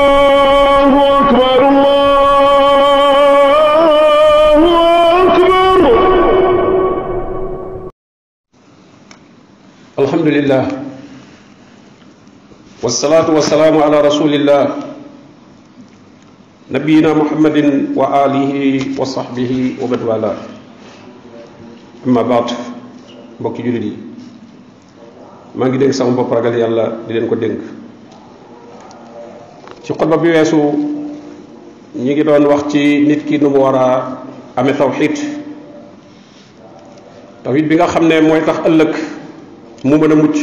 Allahu akbar, Allahu akbar. Alhamdulillah wassalatu wassalamu ala rasulillah nabiyina muhammadin wa alihi wa sahbihi wa man wala. Amma baat, mbokki jullit yi, maa ngi dénk sama bopp ragal yàlla di leen ko dénk. ci xutba bi weesu ñi ngi doon wax ci nit ki nu mu war a amee tawxiid bi nga xam ne mooy tax ëllëg mu mën a mucc,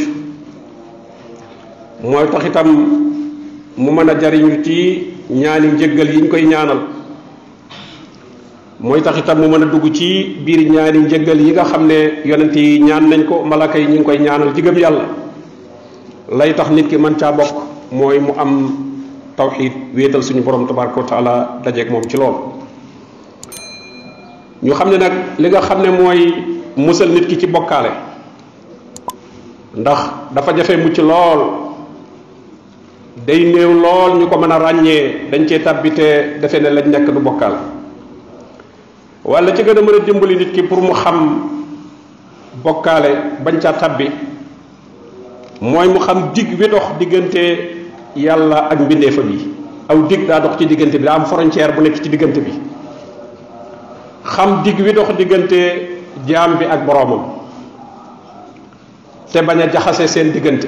mooy tax itam mu mën a jariñu ci ñaani njëggal yi ñu koy ñaanal, mooy tax itam mu mën a dugg ci biir ñaani njëggal yi nga xam ne yonent yi ñaan nañ ko, malaka yi ñu ngi koy ñaanal ci gëm yàlla. lay tax nit ki mën caa bokk mooy mu am tawxiid, wéetal suñu borom tabaraka wa taala, dajeeg moom ci loolu. ñu xam ne nag li nga xam ne mooy musal nit ki ci bokkaale, ndax dafa jafe mucc lool, day néew lool ñu ko mën a ràññee, dañ cee tabbite defe ne lañ nekk du bokkaal. wala ci gën a mën a dimbali nit ki pour mu xam bokkaale bañ caa tabbi mooy mu xam digg wi dox diggante yàlla ak mbindeefam yi. aw digg daa dox ci diggante bi, daa am frontière bu nekk ci diggante bi. xam digg wi dox diggante jaam bi ak boroomam te bañ a jaxase seen diggante.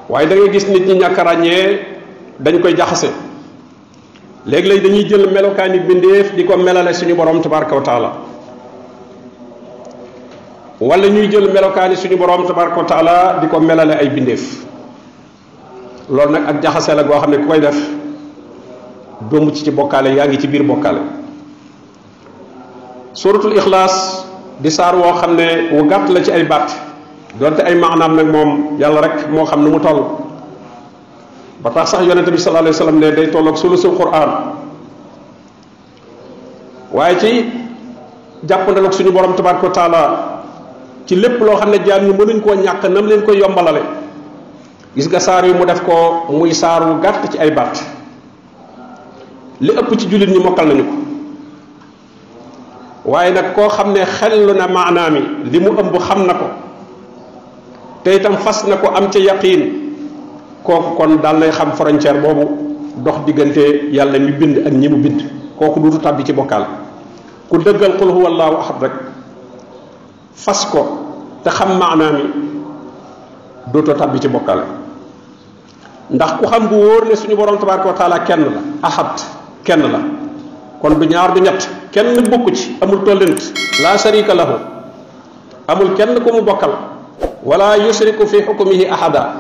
waaye da ngay gis nit ñi ñàkk ràññee dañ koy jaxase. léegi-léegi dañuy jël melokaani bindeef di ko melale suñu borom tabaraka wa taala, wala ñuy jël melokaani suñu borom tabaraka wa taala di ko melale ay bindeef. loolu nag ak jaxase la goo xam ne ku koy def doomu ci bokkaale, yaa ngi ci biir bokkaale. suratul ixlaas di saar woo xam ne wu gàtt la ci ay baat, doonte ay maanaam nag moom yàlla rek moo xam nu mu toll. ba tax sax yonente bi sallallahu alayhi wa sallam ne day tolloog sulusul Qur'an. waaye ci jàppandaloog suñu borom tabaraka wa taala ci lépp loo xam ne jaam ñu mënuñ koo ñàkk nam leen koy yombalale. gis nga saar yi mu def ko muy saar wu gàtt ci ay baat. li ëpp ci jullit ñi mokkal nañu ko, waaye nag koo xam ne xellu na maanaam yi li mu ëmb xam na ko te itam fas na ko, am ca yaqiin, kooku kon daal lay xam frontière boobu dox diggante yàlla mi bind ak ñi mu bind. kooku duutu tàbbi ci bokkaal. ku dëggal qul huwa allahu ahad rek fas ko te xam maanaam yi dootoo tàbbi ci bokkaal. ndax ku xam bu wóor ne suñu borom tabaraka wa taala kenn la, ahad kenn la, kon du ñaar du ñett, kenn bokku ci, amul tollent, la sharika lahu, amul kenn ku mu bokkal, wala yusriku fi hukmihi ahada.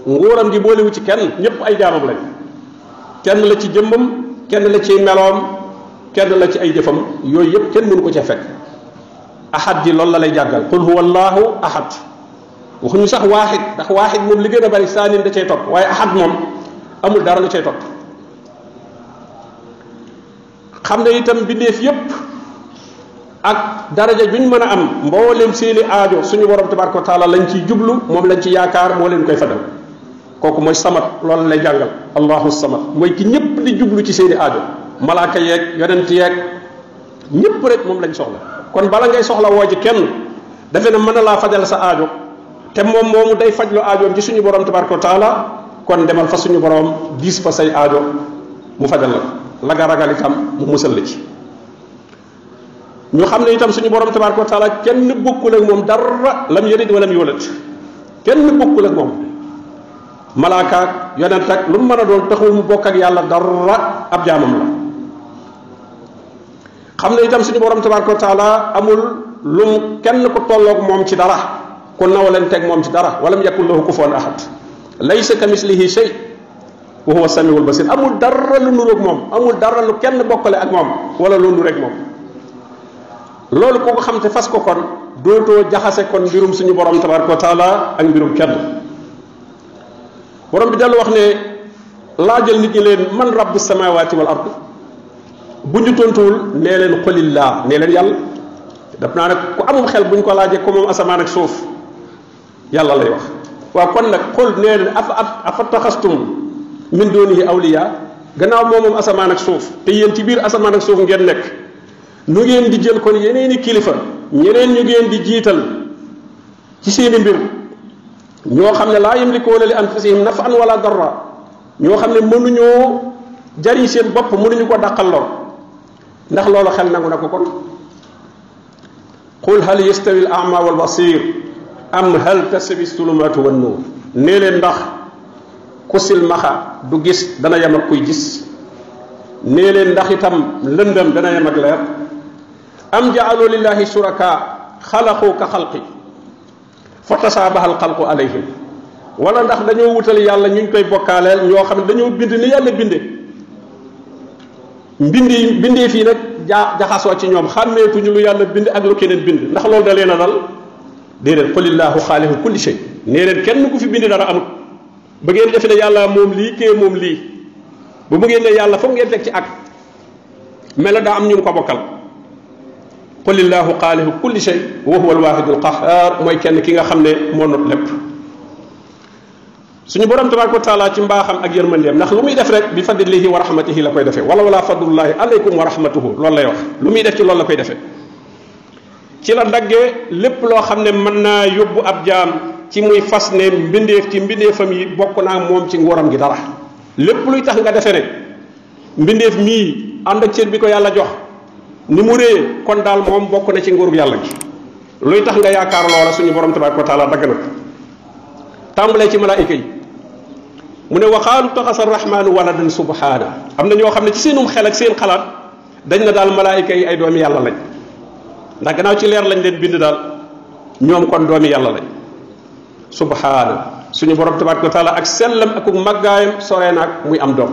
nguuram gi boolewu ci kenn, ñëpp ay jaamam lañ. kenn la ci jëmmam, kenn la ci meloom, kenn la ci ay jëfam. yooyu yëpp kenn mënu ko ca fekk. ahad ji loolu la lay jàngal, qul huwa allahu ahad. waxuñu sax waaxid, ndax waaxid moom li gën a bari saanin da cay topp, waaye ahad moom amul dara lu cay topp. xam ne itam bindeef yépp ak daraja juñ mën a am, mboolem seeni aajo suñu borom tabaraka wa taala lañ ciy jublu, moom lañ ci yaakaar, moo leen koy fadal. kooku mooy samat, loolu lay jàngal. allahu samat mooy ki ñëpp di jublu ci seeni aajo, malaaka yeeg yonent yeeg ñëpp rek moom lañ soxla. kon bala ngay soxla woo ci kenn defe na mën na laa fajal sa aajo, te moom moomu day fajlu aajoom ci suñu borom tabaraka wa taala, kon demal fa suñu borom diis fa say aajo mu fajal la nga ragal itam mu musal la ci. ñu xam ne itam suñu borom tabaraka wa taala kenn bokkul ak moom dara, lam yalid wa lam yulad, kenn bokkul ak moom. malaakaak yonent ak lu mu mën a doon taxul mu bokk ak yàlla dara, ab jaamam la. xam ne itam suñu borom tabaraka wa taala amul lu kenn ku tolloog moom ci dara, ku nawalanteeg moom ci dara. walam yakun lahu kufuwan ahad, laysa kamislihi shay wa huwa samiul basir. amul dara lu nuroog moom, amul dara lu kenn bokkale ak moom wala lu nuroog moom. loolu ku ko xam te fas ko, kon dootoo jaxase kon mbirum suñu borom tabaraka wa taala ak mbirum kenn. borom bi dellu wax ne laajal nit ñi leen man rabbu samawati wal ard. bu ñu tontuwul nee leen qulillah, nee leen yàlla. daf naa nag ku amul xel buñ ko laajee ko moom asamaan ak suuf yàlla lay wax. waaw kon nag xul nee leen afa taxastum min doonihi awliya gannaaw moom asamaan ak suuf te yéen ci biir asamaan ak suuf ngeen nekk nu ngeen di jël kon yeneeni kilifa ñeneen ñu ngeen di jiital ci seeni mbir ñoo xam ne laa yamlikuuna li anfusihim naf'an wala darra ñoo xam ne mënuñoo jariñ seen bopp mënuñu ko dàqal lor ndax loolu xel nangu na ko kon qul hal yastawi al a'ma wal basir am hal tastawi sulumaatu wan nuur nee leen ndax ku silmaxa du gis dana yem ak kuy gis nee leen ndax itam lëndëm dana yem ak leer am ja'alu lillahi shuraka xalaqu ka xalqi fa tasaabaha al xalqu alayhim wala ndax dañoo wutal yàlla ñu koy bokkaaleel ñoo xam ne dañoo bind ni yàlla binde bindee fii nag jaxasoo ci ñoom xàmmeetuñu lu yàlla bind ak lu keneen bind ndax loolu da leen a dal déedéet qulillaahu xaaliqu kulli shay nee leen kenn ku fi bind dara amut ba ngeen defe ne yàlla moom lii kee moom lii bu mu ngeen ne yàlla foog ngeen teg ci ak mel daa am ñu ko bokkal qulillaahu xaaliqu kulli shay wa huwa alwaahidul qahhaar mooy kenn ki nga xam ne moo not lépp suñu borom tabaaraka wa taala ci mbaaxam ak yërmandeem ndax lu muy def rek bi fadlihi wa rahmatihi la koy defee wala fadlullahi alaykum wa rahmatuhu loolu lay wax lu muy def ci loolu la koy defee ci la daggee lépp loo xam ne mën naa yóbbu ab jaam ci muy fas ne mbindeef ci mbindeefam yi bokk naa moom ci nguuram gi dara lépp luy tax nga defe ne mbindeef mii ànd ak cër bi ko yàlla jox ni mu réyee kon daal moom bokk na ci nguurug yàlla gi luy tax nga yaakaar loola suñu borom tabaaraka wa taala dagg na ko tàmbalee ci malaayika yi mu ne waxaalu taxasa rahmaanu waladan subhaana am na ñoo xam ne ci seenum xel ak seen xalaat dañ na daal malaayika yi ay doomi yàlla lañ ndax gannaaw ci leer lañ leen bind daal ñoom kon doomi yàlla lañ subhaana suñu borom tabaaraka wa taala ak sellam ak màggaayam soree naag muy am doom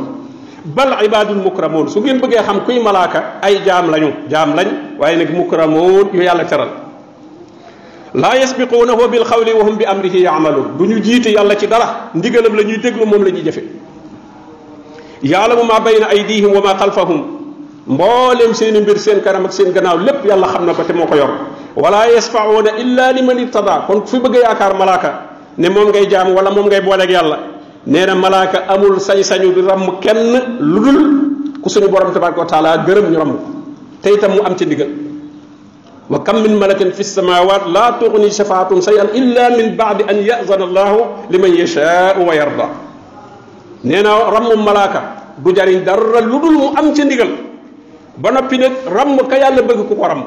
bal ibadul mukramoon su ngeen bëggee xam kuy malaaka ay jaam lañ waaye nag mukramoon yu yàlla teral laa yasbiquunahu bil xawli wa hum bi amrihi yaamaluun du ñu jiite yàlla ci dara ndigalam la ñuy déglu moom la ñuy jëfe yaalamu maa bayna aydihim wa maa xalfahum mbooleem seeni mbir seen kanam ak seen gannaaw lépp yàlla xam na ko te moo ko yor wala yasfauna illa liman irtada kon fi bëgg a yaakaar malaaka ne moom ngay jaam wala moom ngay booleeg yàlla nee na malaaka amul sañ-sañu di ramm kenn lu dul ku suñu borom tabaraka wa taala gërëm ñu ramm ko te itam mu am ci ndigal wa kam min malakin fi samawat la tughni shafaatum shay'an illa min ba'di an ya'zana allahu liman yashaa'u wa yarda nee na ramm malaaka du jariñ dara lu dul mu am ci ndigal ba noppi nag ramm ka yàlla bëgg ku ko ramm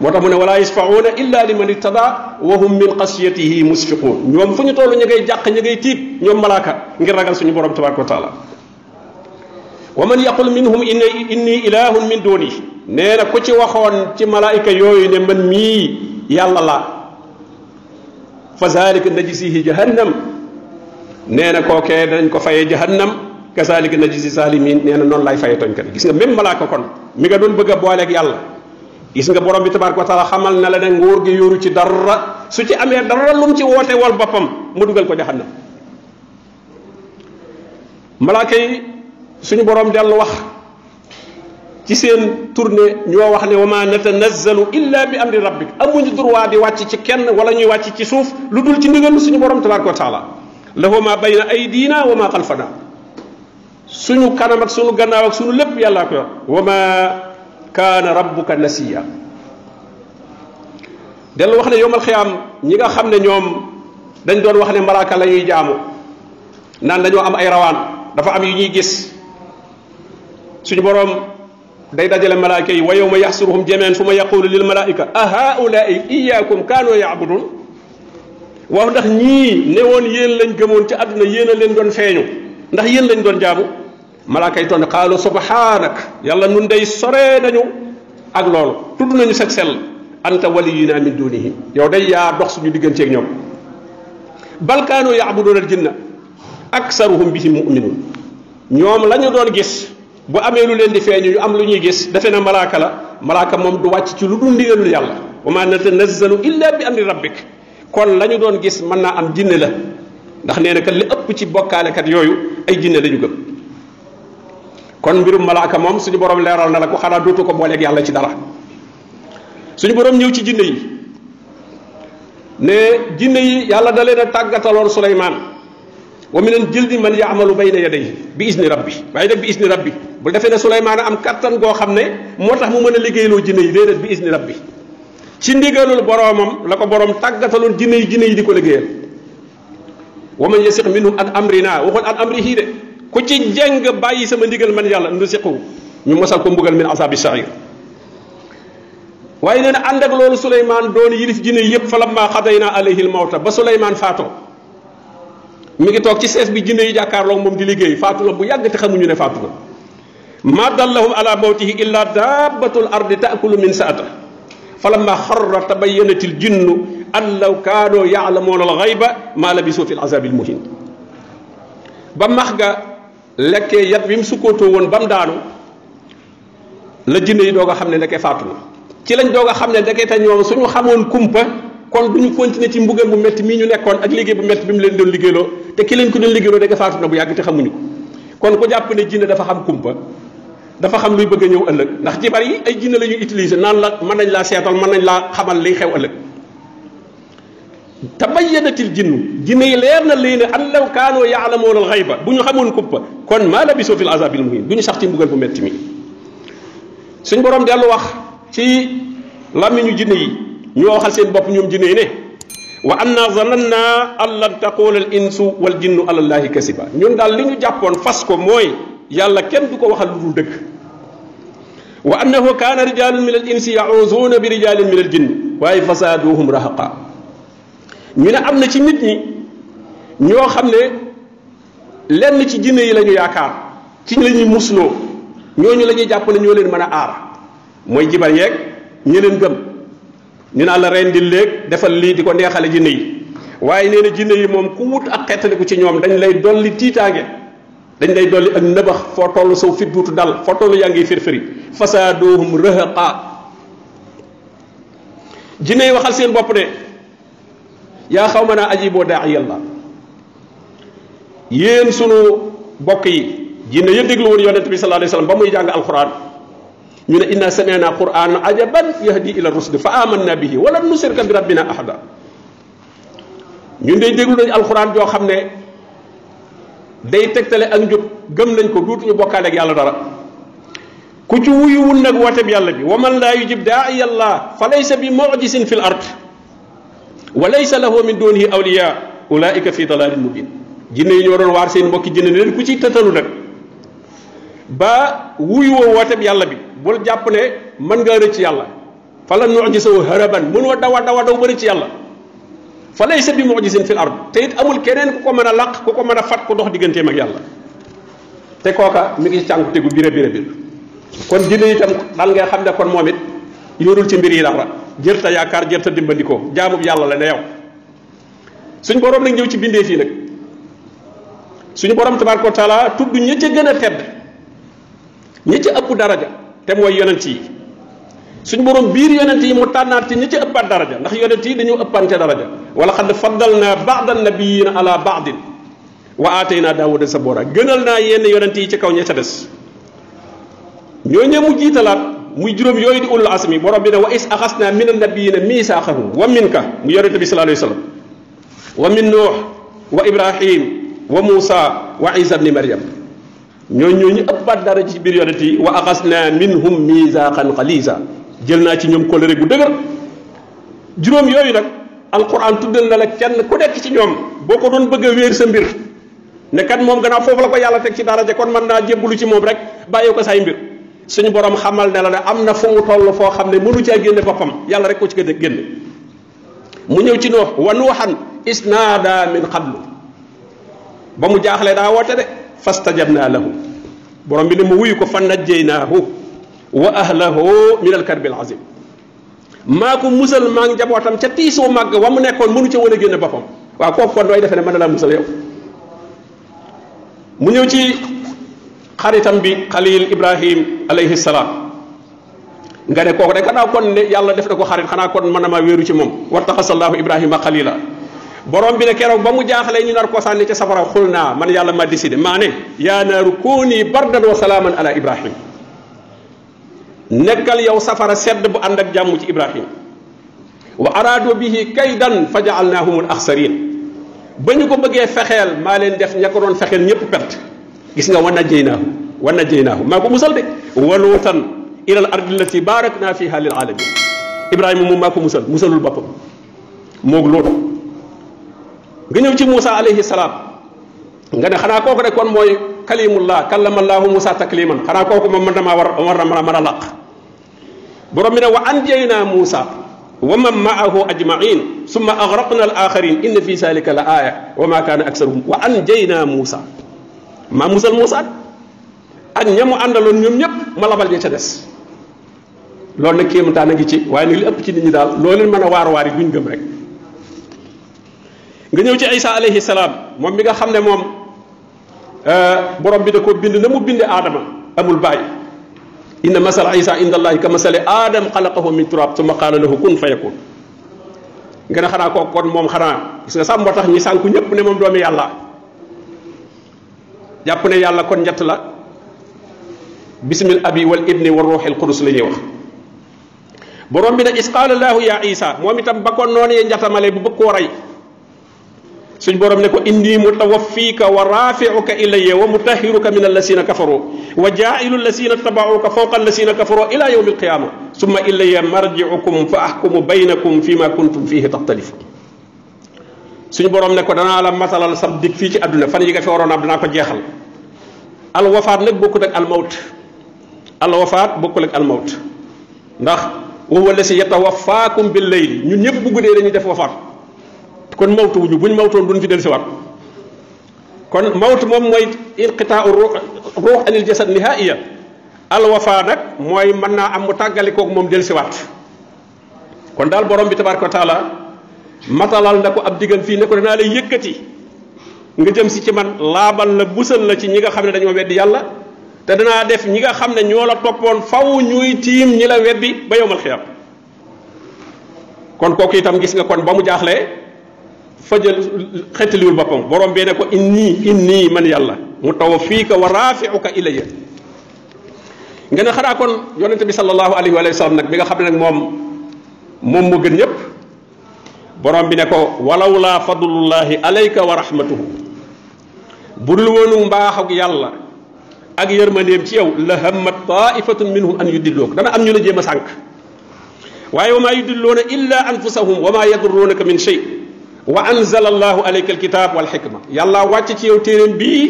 moo tax mu ne wala yasfauna illa liman irtada wa hum min xasiyatihi musfiqun ñoom fu ñu toll ñu ngay jàq ñu ngay tiit ñoom malaaka ngir ragal suñu borom tabaraka wa taala wa man yaqul minhum inni ilahun min duni nee na ku ci waxoon ci malaayika yooyu ne man mii yàlla la fa zalika najisihi jahannam nee na kookee dañ ko fayee jahannam kazalika najisi zalimin nee na noonu lay fayee tooñkat gis nga même malaaka kon mi nga doon bëgg a booleeg yàlla gis nga borom bi tabaraka wa taala xamal na la ne nguur gi yoru ci dara su ci amee dara lu mu ci woote wal boppam mu dugal ko jahannam malaaka yi suñu borom dellu wax ci seen tournée ñoo wax ne wa ma natanazzalu illa bi amri rabbik amuñu droit di wàcc ci kenn wala ñuy wàcc ci suuf lu dul ci ndigal suñu borom tabaraka wa taala lahu ma bayna aydina wa ma xalfana suñu kanam ak suñu gannaaw ak suñu lépp yàllaa ko yor wa ma kaana rabbuka nasiya dellu wax ne yowmal xiyaam ñi nga xam ne ñoom dañ doon wax ne malaaka la ñuy jaamu naan dañoo am ay rawaan dafa am yu ñuy gis suñu boroom day dajale malaaka yi wa yawma yaxsuruhum jamii'an summa yaqulu lil malaa'ika a haa'ulaa'i iyyaakum kaanu ya'buduun waaw ndax ñii ne woon yéen lañ gëmoon ci àdduna yéen a leen doon feeñu ndax yéen lañ doon jaamu malaaka yi tonne qaalu subhaanak yàlla nun day soree nañu ak loolu tudd nañu sag sell anta waliyuna min dunihim yow day yaa dox suñu digganteeg ñoom bal kaanu ya'buduuna al-jinna aksaruhum bihim mu'minuun ñoom la ñu doon gis bu amee lu leen di feeñu ñu am lu ñuy gis defe na malaaka la malaaka moom du wàcc ci lu dul ndigalul yàlla wa ma natanazzalu illa bi amri rabbik kon la ñu doon gis mën naa am jinne la ndax nee na kat li ëpp ci bokkaalekat yooyu ay jinne la ñu gëm kon mbirum malaaka moom suñu borom leeral na la ko xanaa dootu ko booleeg yàlla ci dara suñu borom ñëw ci jinne yi ne jinne yi yàlla da leen a tàggataloon Suleymaan wa minal jildi man yaamalu bayna yadayhi bi isni rabbi waaye nag bi isni rabbi bu defee ne Suleymaan am kattan goo xam ne moo tax mu mën a liggéeyloo jinne yi déedéet bi isni rabbi ci ndigalul boroomam la ko boroom tàggataloon jinne yi di ko liggéeyal wa man yasiq minhum an amrina waxoon an amrihi de ku ci jeng bàyyi sama ndigal man yàlla nusiqu ñu mosal ko mbugal min asabi sair waaye nee na ànd ak loolu Suleymaan doon yilif jinne yëpp fa lamma xadayna alayhi al mawta ba Suleymaan faatoo mi ngi toog ci sees bi jinne yi jàkkaarloo moom di liggéey faatu na bu yàgg te xamuñu ne faatu na ma dallahum ala mawtihi illa dabbatul ardi taakulu min saata fa lamma xarra tabayyanat al jinnu an law kaanoo yaalamuuna al xayba maa labisu fi l azabi al muhin ba max ga lekkee yat bi mu sukkootoo woon ba mu daanu la jinne yi doog a xam ne ndeke faatu na ci lañ doog a xam ne ndeke te ñoom suñu xamoon kumpa kon duñu continuer ci mbugal bu métti mii ñu nekkoon ak liggéey bu métti bi mu leen doon liggéeyloo te ki leen ko doon liggéeyloo ndeke faatu na bu yàgg te xamuñu ko kon ku jàpp ne jinne dafa xam kumpa dafa xam luy bëgg a ñëw ëllëg ndax jibar yi ay jinne la ñuy utiliser naan la mën nañ laa seetal mën nañ laa xamal liy xew ëllëg tabayyanatil jinne yi leer na leen ne an law kaanoo yaalamuuna al xayba bu ñu xamoon kumpa kon maa labisoo fil azabil muhin du ñu sax ci mbugal bu métti mi suñ borom dellu wax ci làmmiñu jinne yi ñoo waxal seen bopp ñoom jinne yi ne wa anna zananna an lan taqula al insu wal jinnu ala llahi kasiba ñun daal li ñu jàppoon fas ko mooy yàlla kenn du ko waxal lu dul dëgg wa annahu kaana rijalun min al insi yauzuna bi rijalin min al jinni waaye fasaduhum rahaqa ñu ne am na ci nit ñi ñoo xam ne lenn ci jinne yi la ñu yaakaar ci la ñuy musloo ñooñu la ñuy jàpp ne ñoo leen mën a aar mooy jibar yeeg ñi leen gëm ñu naan la ren di léeg defal lii di ko neexale jinne yi waaye nee na jinne yi moom ku wut ak xettaliku ci ñoom dañ lay dolli tiitaange dañ lay dolli ak nëbax foo toll saw fit duutu dal foo toll yaa ngi firfiri fasaaduhum rahaqa jinne yi waxal seen bopp ne yaa xaw ma naa ajiboo daa'i yàlla yéen sunu bokk yi jinne ya déglu woon yonent bi sallallahu alayhi wasallam ba muy jàng alquran ñu ne inna sami'na qur'anan ajaban yahdi ila rusd fa amanna bihi wala nusirka bi rabbina ahada ñun day déglu nañ alquran joo xam ne day tegtale ak njub gëm nañ ko duutuñu bokkaale ak yàlla dara ku ci wuyuwul nag wooteb yàlla bi wa man laa yujib daa'i yàlla fa laysa bi mu'jizin fil ard wa laysa lahu min dunihi awliya ulaika fi dalalin mubin jinne yi ñoo doon waar seen mbokki jinne ne leen ku ci tëtalu nag ba wuyuwoo wooteb yàlla bi bul jàpp ne mën ngaa rëcc yàlla fa la nu'jisahu haraban mënoo daw ba rëcc yàlla fa laysa bi mu'jizin fil ard te it amul keneen ku ko mën a laq ku ko mën a fat ku dox digganteem ak yàlla te kooka mi ngi cànku tegu bir kon jinne itam dal nga xam ne kon moom it yorul ci mbir yi dara jërta yaakaar jërta dimbandikoo jaamub yàlla la ne yow suñ borom nag ñëw ci bindee fii nag suñu borom tabaraka wa taala tudd ña ca gën a tedd ña ca ëpp daraja te mooy yonent yi suñu borom biir yonent yi mu tànnaat ci ña ca ëppaat daraja ndax yonent yi dañoo ëppante daraja wala xad faddalna ba'da nabiyina ala ba'din wa aatayna daawuda sabora gënal naa yenn yonent yi ci kaw ña ca des ñoo ñë mu jiitalaat muy juróom yooyu di ulul asmi borom bi ne wa is axasna min annabiyina misaaqahum wa minka mu yonent bi sallallahu alayhi wa sallam wa min nuux wa ibrahim wa Moussa wa Isa ibni Maryam ñooñu ñu ëppaat dara ci biir yonent yi wa axasna minhum misaaqan xaliisa jël naa ci ñoom kóllëre gu dëgër juróom yooyu nag alquran tuddal na la kenn ku nekk ci ñoom boo ko doon bëgg a wéer sa mbir ne kat moom gannaaw foofu la ko yàlla teg ci daraja kon mën naa jébbalu ci moom rek bàyyi ko say mbir suñu borom xamal ne la ne am na fu mu toll foo xam ne mënu caa génne boppam yàlla rek ko ci gën a génne mu ñëw ci Nuux wa nuuxan isnaada min qablu ba mu jaaxlee daa woote de fastajabna lahu borom bi ne mu wuyu ko fa najjaynaahu wa ahlahu min alkarbil azim maa ko musal maa ngi njabootam ca tiisoo màgg wa mu nekkoon mënu ca wan a génne boppam waaw kooku kon dooy defe ne mën na laa musal yow mu ñëw ci xaritam bi xalil ibrahim alayhi salaam nga ne kooku de gannaaw kon ne yàlla def na ko xarit xanaa kon mën na maa wéeru ci moom wattaxasallahu ibrahima xalila borom bi ne keroog ba mu jaaxlee ñu nar ko sànni ca safara xul naa man yàlla ma décidé maa ne yaa naaru kuuni bardan wa salaaman ala ibrahim nekkal yow safara sedd bu ànd ak jàmm ci ibrahim wa araadu bihi kaydan fa jaalnaahum al axsarin ba ñu ko bëggee fexeel maa leen def ña ko doon fexeel ñëpp perte gis nga wa najjaynaahu maa ko musal de wa luutan ila al ardi allati barakna fiha lil alamin Ibrahima moom maa ko musalul boppam moog loolu nga ñëw ci Moussa alayhi salaam nga ne xanaa kooku rek kon mooy kalimullah kallama allahu Moussa takliman xanaa kooku moom man damaa war na mën a laq borom bi ne wa anjayna Moussa wa man maahu ajmain summa agraqna al axarin inna fi zalika la aya wa ma kaana aksaruhum wa anjayna Moussa maa musal Moussa ak ñamu àndaloon ñoom ñëpp ma labal ña ca des loolu nag kéemtaan a ngi ci waaye nag li ëpp ci nit ñi daal loo leen mën a waar yi duñ gëm rek nga ñëw ci Isa alayhi salaam moom mi nga xam ne moom borom bi da ko bind na mu binde aadama amul bàyyi inna masala Isa inda allahi ka masali aadam xalaqahu min turab summa qaala lahu kun fayakun nga ne xanaa kooku kon moom xanaa gis nga sax moo tax ñi sànku ñëpp ne moom doomi yàlla jàpp ne yàlla kon ñett la bismil abi wal ibni wa ruuxil qudus la ñuy wax borom bi ne is qaala llaahu ya isa moom itam ba ko noonu yee njatamale bu bëgg koo rey suñ borom ne ko inni mutawaffiika wa raafi'uka ilayya wa mutahhiruka min allasina kafaru wa jaa'ilu allasina tabauka fawqa allasina kafaru ila yawmi alqiyama summa ilayya marji'ukum fa ahkumu baynakum fi ma kuntum fihi taxtalifu suñ borom ne ko danaa la matalal sab dig fii ci àdduna fan yi nga fi waroon am danaa ko jeexal al wafaat nag bokkul ak al mawt al wafaat bokkul ak al mawt ndax wa huwa allasi yatawaffaakum bil layli ñun ñëpp bu guddee dañuy def wafaat kon mawtu wuñu buñ mawtoon duñ fi del si waat kon mawt moom mooy inqitaau ruux anil jasad nihaiya al wafa nag mooy mën naa am mu tàggali koog moom del si waat kon daal borom bi tabaraka wa taala matalal na ko ab diggam fii ne ko danaa lay yëkkati nga jëm si ci man laabal la busal la ci ñi nga xam ne dañoo weddi yàlla te danaa def ñi nga xam ne ñoo la toppoon faw ñuy tiim ñi la weddi ba yowmal xiyam kon kooku itam gis nga kon ba mu jaaxlee fajal xettaliwul boppam borom bee ne ko inni man yàlla mutawaffiika wa raafi'uka ilayya nga ne xanaa kon yonente bi sallallahu alayhi wa sallam nag bi nga xam ne nag moom mu gën ñëpp borom bi ne ko walawlaa fadlullahi alayka wa rahmatuhu bu dul woonu mbaaxug yàlla ak yërmandeem ci yow la hammat taifatun minhum an yudillook dana am ñu la jéem a sànq waaye wa maa yudilloona illa anfusahum wa maa yadurruunaka min shay wa anzala allahu alayka alkitab wal xikma yàlla wàcce ci yow téeréem bii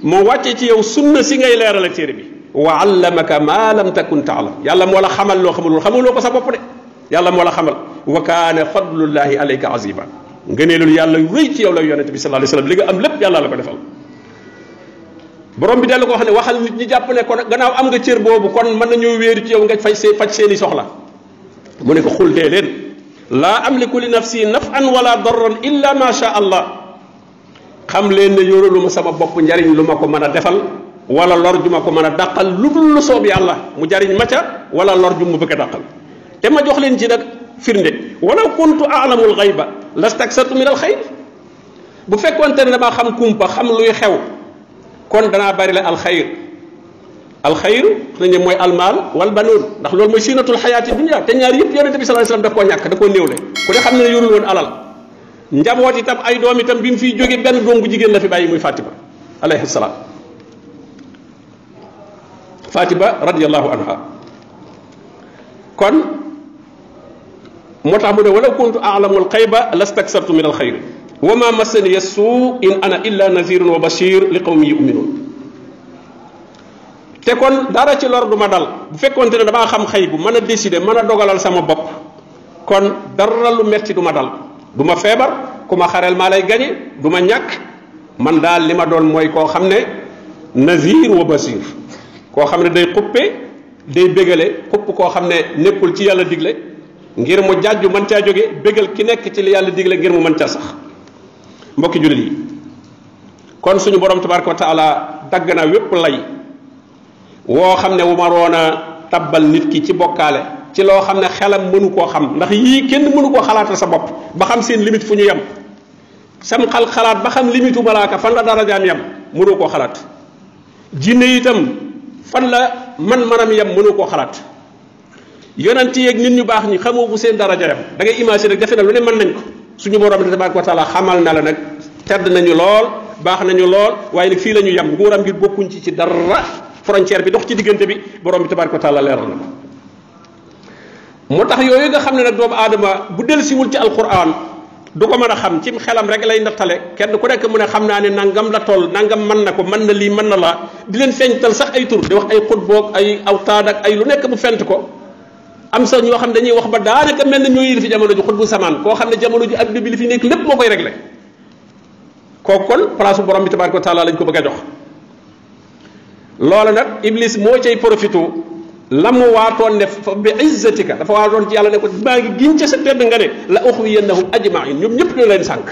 moo wàcce ci yow sunna si ngay leeral ak téere bi wa allamaka ma lam takun taalam yàlla moo la xamal loo xamuloo ko sa bopp de yàlla moo la xamal wa kaana fadlullahi alayka aziba ngëneelul yàlla rëy ci yow la yonente bi sallallahu alayhi wasallam li nga am lépp yàlla la ko defal borom bi dellu ko wax ne waxal nit ñi jàpp ne kon gannaaw am nga cër boobu kon mën nañoo wéeru ci yow nga faj seeni soxla mu ne ko xultee leen laa amliku li nafsi naf'an wala darran illa ma sha allah xam leen ne yoralu ma sama bopp njariñ lu ma ko mën a defal wala lor ju ma ko mën a dàqal lu dul lu soob yàlla mu jariñ ma ca wala lor ju mu bëgg a dàqal te ma jox leen ci nag firnde walaw kuntu a'lamul ghayba lastaksartu min al xayr bu fekkoonte ne damaa xam kumpa xam luy xew kon danaa bari la alxayr nañu mooy almaal wal banuun ndax loolu mooy sinatul xayaati dunya te ñaar yëpp yonente bi sallallahu alayhi wasallam daf koo ñàkk da koo néewle ku ne xam ne yorul woon alal njaboot itam ay doom itam bi mu fiy jóge benn doom bu jigéen la fi bàyyi muy Fatima alayhi salaam Fatima radiyallahu anha kon moo tax mu ne walaw kuntu a'lamul xayba lastaksartu min alxayr wa ma massani as-suu in ana illa nazirun wa bashir li qawmi yu'minun te kon dara ci lor du ma dal bu fekkoonte ne damaa xam xëy bu mën a décider mën a dogalal sama bopp kon dara lu metti du ma dal du ma feebar ku ma xareel maa lay gañe du ma ñàkk man daal li ma doon mooy koo xam ne nazir wa basir koo xam ne day xuppe day bégale xupp koo xam ne nekkul ci yàlla digle ngir mu jàjju mën caa jóge bégal ki nekk ci li yàlla digle ngir mu mën caa sax mbokki jullit yi kon suñu borom tabaraka wa taala dagg na wépp lay woo xam ne wu ma roon a tabbal nit ki ci bokkaale ci loo xam ne xelam mënu koo xam ndax yii kenn mënu koo xalaatal sa bopp ba xam seen limite fu ñu yem sam xalaat ba xam limitu malaaka fan la darajaam yem mënu koo xalaat jinne itam fan la man-manam yem mënu koo xalaat yonent yeeg nit ñu baax ñi xamoo bu seen daraja yam da ngay imaginer rek defe na lu ne mën nañ ko suñu borom tabaraka wa taala xamal na la nag tedd nañu lool baax nañu lool waaye nag fii la ñu yem nguuram ngir bokkuñ ci dara frontière bi dox ci diggante bi borom bi tabaraka wa taala leeral na ko moo tax yooyu nga xam ne nag doomu aadama bu dellusiwul ci alquran du ko mën a xam ci xelam rek lay nattale kenn ku nekk mu ne xam naa ne nangam la toll nangam mën na ko mën na lii mën na laa di leen feeñtal sax ay tur di wax ay xutboog ay awtaad ak ay lu nekk mu fent ko am sax ñoo xam ne dañuy wax ba daanaka mel na ñoo yële fi jamono ji xutbu samaan koo xam ne jamono ji adduna bi li fi nekk lépp moo koy réglé kooku kon place borom bi tabaraka wa taala lañ ko bëgg a jox loola nag iblis moo cay profité la mu waatoon ne fa bi izzatika dafa waatoon ci yàlla ne ko maa ngi giñ ca sa tedd nga ne la uxwiyannahum ajmain ñoom ñëpp ñoo leen sànq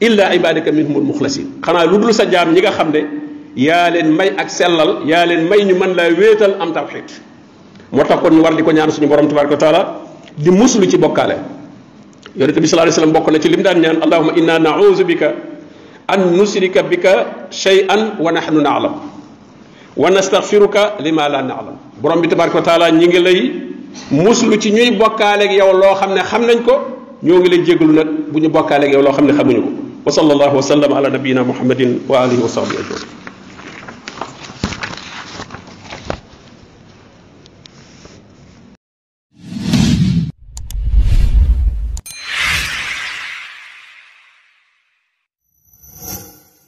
illa ibadaka minhumul muxlasin xanaa lu dul sa jaam ñi nga xam ne yaa leen may ak sellal yaa leen may ñu mën laa wéetal am tawxid moo tax kon ñu war di ko ñaan suñu borom tabaraka wa taala di muslu ci bokkaale yonent bi sallallahu alayhi wasallam bokk na ci lim daan ñaan allahumma inna na'udhu bika an nusrika bika shay'an wa nahnu na'lam wa nastaghfiruka lima la na'lam borom bi tabaraka wa taala ñi ngi lay muslu ci ñuy bokkaale ak yow loo xam ne xam nañ ko ñoo ngi lay jéggalu nag bu ñu bokkaale ak yow loo xam ne xamuñu ko wa sallallahu wa sallam ala nabiyyina muhammadin wa alihi wa sahbihi ajmain